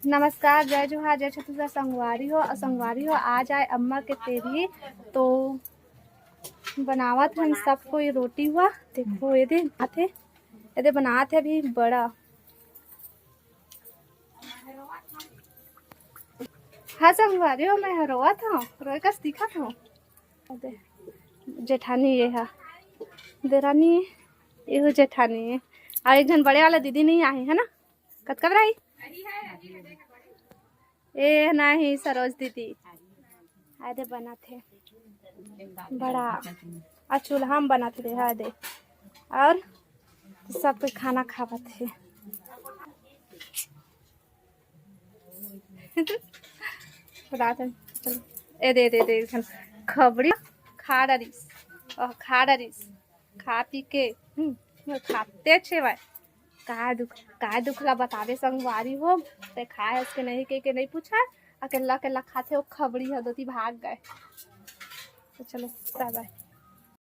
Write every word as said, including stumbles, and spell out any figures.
नमस्कार, जय जोहार, जय छत्तीसगढ़ संगवारी हो। अउ संगवारी हो, आज आय अम्मा के तेरही, तो बनावत हन सब कोई रोटी हुआ। देखो, ये दे आथे, ये दे बनात हे अभी बड़ा। हाँ संगवारी हो, मैं ह रोवत हूँ, रोए कस दिखत हूँ। ये दे, जेठानी ये हा, देरानी, ये जेठानी है। अउ एक झन बड़े वाला दीदी नहीं आए है ना, कतका बड़ा ही? ए नाही सरोज दीदी, आदे बनाथे बड़ा, आ चूल्हा में बनाथे दे, आदे। और सब कोई खाना खावत हे। रात में, चलो, ए दे, दे, दे, खबड़ी खा डरिस, और खा डरिस। खा पी के, हम्म, खाते छे भाई। का दुख, का दुख ला बतावे संगवारी हो, ते खाए हस के नहीं के, के नहीं पूछा, अकेला अकेला खाथे, वो खबड़ी ह दोती भाग गए। तो चलो, bye bye।